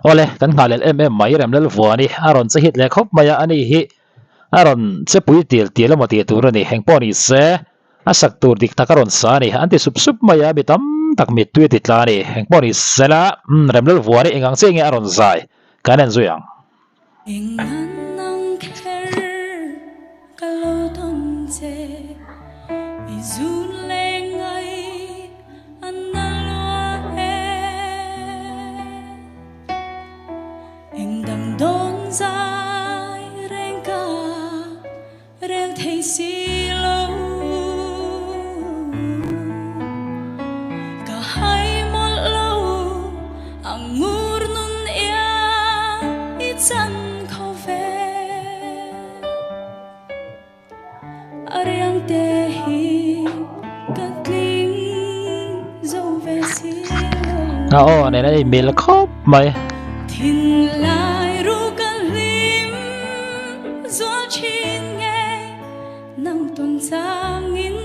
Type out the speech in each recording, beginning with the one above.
Awle, kan nghah lel em em mai Remlal Vuani a rawn che hit leh khawp mai a, ani hi a rawn che pui tial tial emaw tih tur a ni. Engpawh ni se, a sak tur dik tak a rawn sa a ni. An ti sup sup mai a, mi tam tak mittui a ti tla a ni. Engpawh ni se la, Remlal Vuani eng ang chiah nge a rawn zai kan en zui ang. Eng nan ang kher ka lo tawn che, i zun leh ngai an na lua e. Eng dang dawn zai reng ka rel thei si lo. Ka hai mawlh lo ang ngur nun iang i chan kho ve. A riang te hi ka tling zo ve si lo. A aw nen a inmil khawp mai. Thinlai ru ka hlim zual thin nge nang tawn changin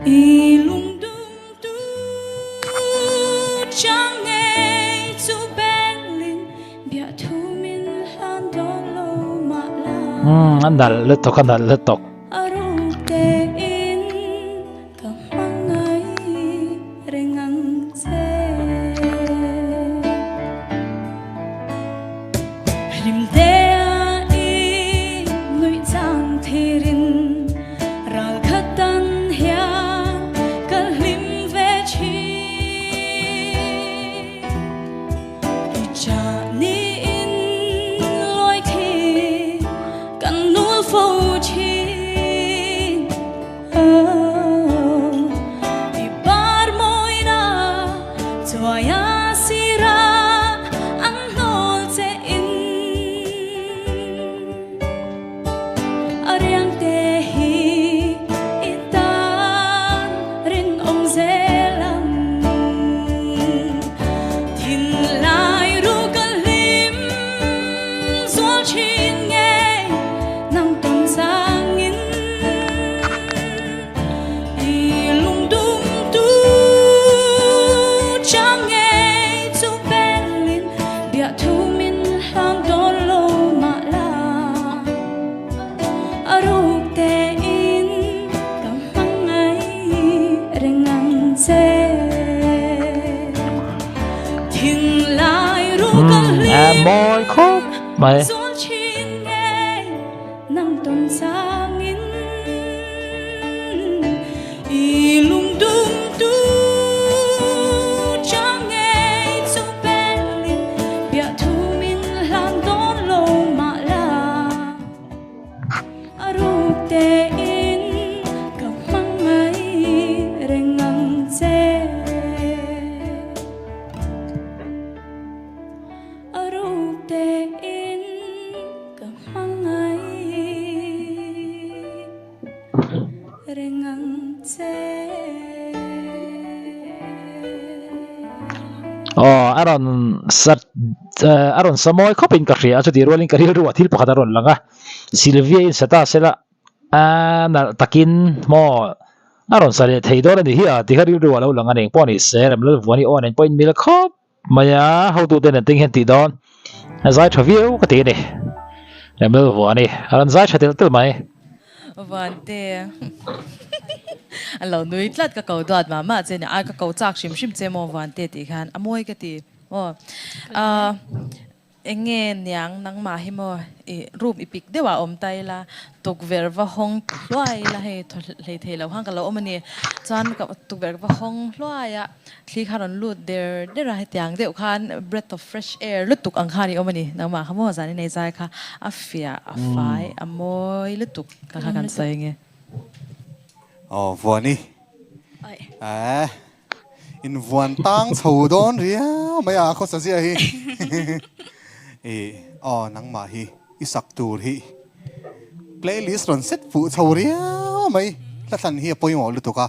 i lungdum tu chang nge chu belin biahthu min hlan dawn lo mah la. Umm a nalh lutuk a nalh lutuk. A ruk tein Ka hmangaih reng ang che. Hlim tea i nuih chang thirin ral khat tan hian ka hlim ve thin. I chah niin lawi khi kan nul fo thin. A mawi khawp mai. Aw a rawn sat a rawn sa mawi khawpin ka hria a chutih rualin ka rilru ah thil pakhat a rawn lang a Sylvia in sa ta sela a nalh takin maw a rawn sa leh thei dawn a ni hi a ti kha rilru ah lo lang a ni engpawh a ni se Remlalvuani aw nen pawhin mil khawp. Mai a, hotute nen ting hian tih dawn a zai tha viau ka ti a ni. Remlal vuah a ni, a rawn zai tha tel tel mai. Vante a lo nui tlat ka ko duat mah mah che ni, a ka ko chak hrim hrim che maw Vante tih khan a mawi ka ti maw. Eng nge niang nangmah hi maw i room i pik deuh ah awm ta ila tukverh va hawng hluai ila hei thaw hlei thei lo khan ka lo awm a ni. Chuan ka tukverh va hawng hluai a thli kha rawn lut der der a hetiang deuh khan breath of fresh air lutuk ang khan i awm a ni. Nangmah kha maw zan i nei zai kha a fiah a fai a mawi lutuk ka kha kan sawi nge. Aw Vuani. Ae. In vuan tang chho dawn riau mai a khawsa zia hi. I aw nangmah hi i sak tur hi playlist rawn set fuh chho riau mai. Hlathlan hi a pawimawh lutuk a,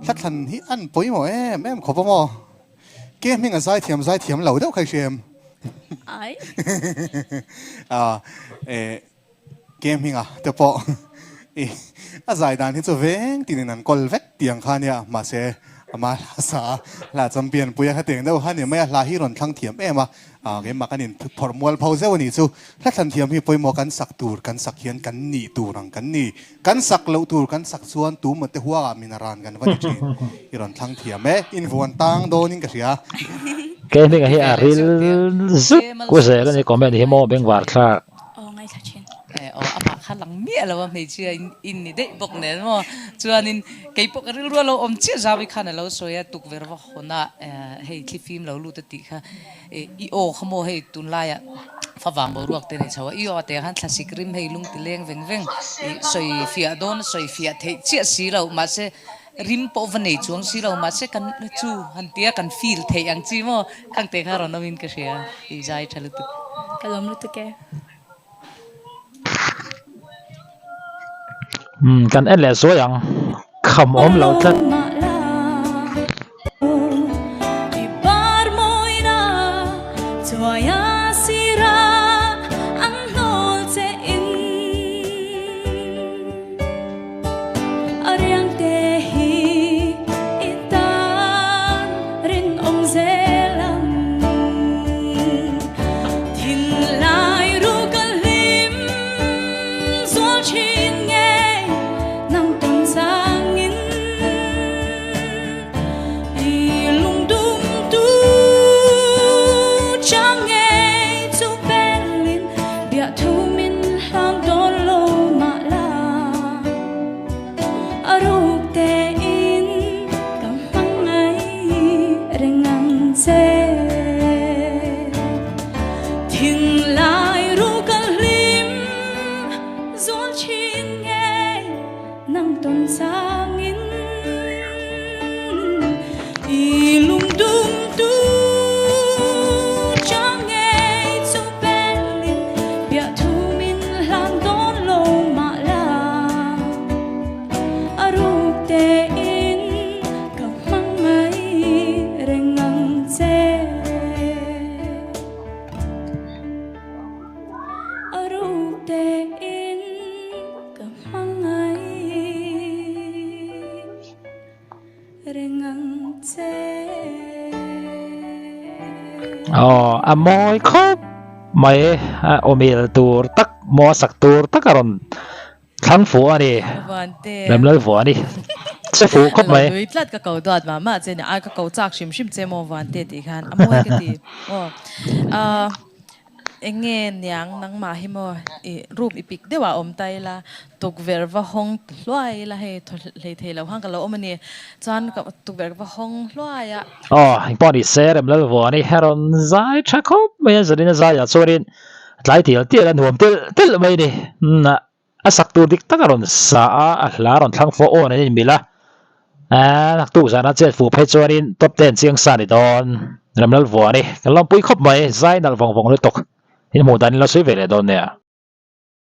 hlathlan hi an pawimawh em em khawp a maw? Ke hming a zaithiam zaithiam lo deuh kha i hria em? Ai. A eh Ke hminga te pawh i a zai dan hi chu veng tinin an kawl vek tiang kha nia mahse Ama hla sa a, hla champion pui a khatiang deuh kha ni mai a, hla hi rawn thlang thiam em a, keimah kan in phawrh mual pho zeuh a nih chu. Hla thlan thiam hi pawimawh kan sak tur kan sak hian kan nih tur ang kan ni. Kan sak loh tur kan sak chuan tu maw te huangah min a ran kan va ni thin. I rawn thlang thiam e, invuan tang dawnin ka hria. Keimah hi a ril zuk zel a ni comment hi maw bengvar thlak. Aw ngaithla thin. Aw amah kha lang miah lo a hmeichhia in in ni daih bawk nen maw. Chuanin kei pawh ka rilru a lo awm chiah zau i khan a lo sawi a tukverh va hawn a hei thli fim lo lut a tih kha i aw kha maw hei tunlaiah favang boruak te nei chho a i aw te khan thlasik rim hei lung ti leng veng veng i sawi fiah dawn a sawi fiah theih chiah si lo mahse rim pawh va nei chuang si lo mahse kan chu han tia kan feel theih ang chi maw khang te kha rawn awmin ka hria i zai tha lutuk. Ka lawm lutuk e. Umm kan en leh zuai ang kham awm lo tlat. Aw a mawi khawp mai a awmil tur tak maw sak tur tak a rawn thlang fuh a ni Lamlal vuah a ni che fuh khawp mai. Nui tlat ka ko duat mah mah che ni a ka ko chak hrim hrim che maw Vante tih khan a mawi ka ti aw. Eng nge niang nangmah hi maw i room i pik deuh ah awm ta ila, tukverh va hawng hluai ila hei thaw hlei thei lo khan ka lo awm a ni. Chuan ka tukverh va hawng hluai a. Aw, engpawh ni se Remlal Vuani hi a rawn zai tha khawp mai a, zanin a zaiah chuanin tlai tial tial a nuam telh telh mai a ni. A sak tur dik tak a rawn sa a, a hla a rawn thlang fo awn an inmilh a, aaa naktuk zana chet fuh phei chuanin top ten chiang sa a ni dawn. Ramlal vuah a ni. Kan lawmpui khawp mai, zai nalh vawng vawng lutuk. In hmuh dan in lo sawi ve leh dawn nia.